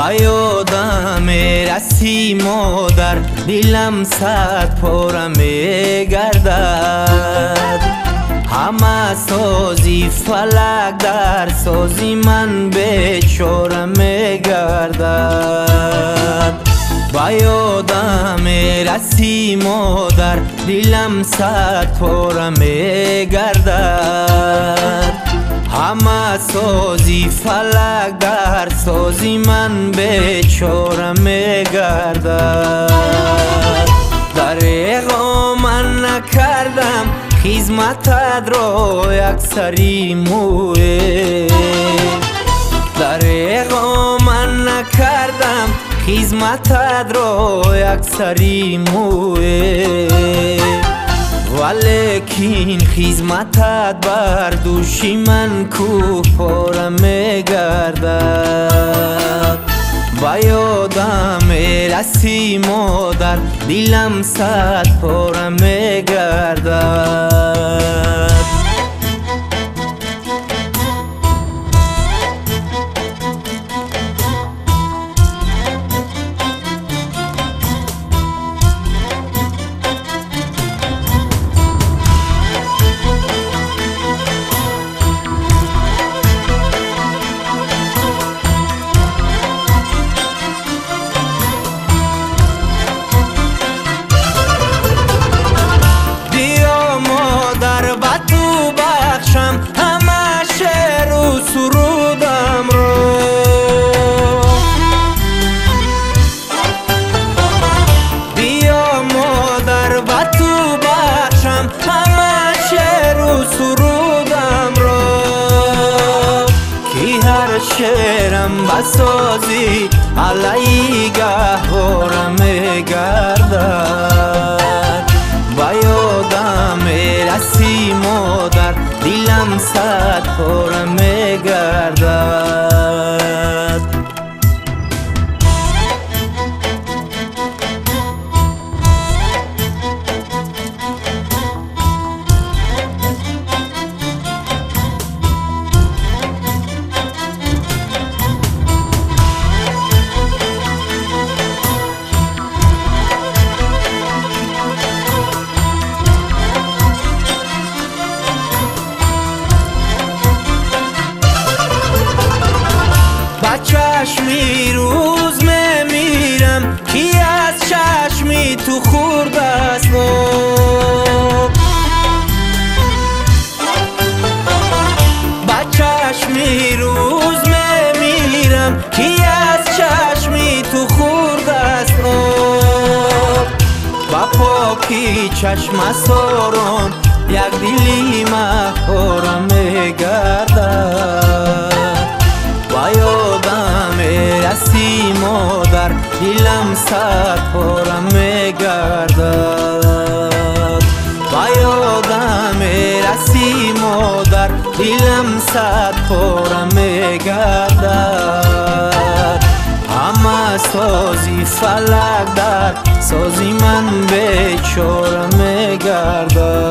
Ба ёдам мерасӣ модар, дилам сад пора мегардад. Ҳама сози фалак дар сози ман бечора мегардад. Ба ёдам мерасӣ модар, дилам сад пора мегардад. Ҳама сози фалак дар сози ман бечора мегардад. Дареғо ман накардам хизмататро як сари мӯе. Дареғо ман накардам хизмататро як сари мӯе. Валекин хизматат бар дӯши ман кӯҳ пора мегардад. Ба ёдам мерасӣ модар, дилам сад пора мегардад. Ҳама шеъру сурудамро, биё модар ба ту бахшам ҳама шеъру сурудамро, ки ҳар шеърам ба сози алайи гаҳвора мегардад. Ба ёдам мерасӣ модар, дилам сад пора мегардад. Ба чашми рӯз мемирам, ки аз чашми ту хурдаст об. Ба чашми рӯз мемирам, ки аз чашми ту хурдаст об. Ба поки чашмасорон як дили маҳора мегардад. Ба ёдам мерасӣ модар, дилам сад пора мегардад. Ба ёдам мерасӣ модар, дилам сад пора мегардад. Ҳама сози фалак дар сози ман бечора мегардад.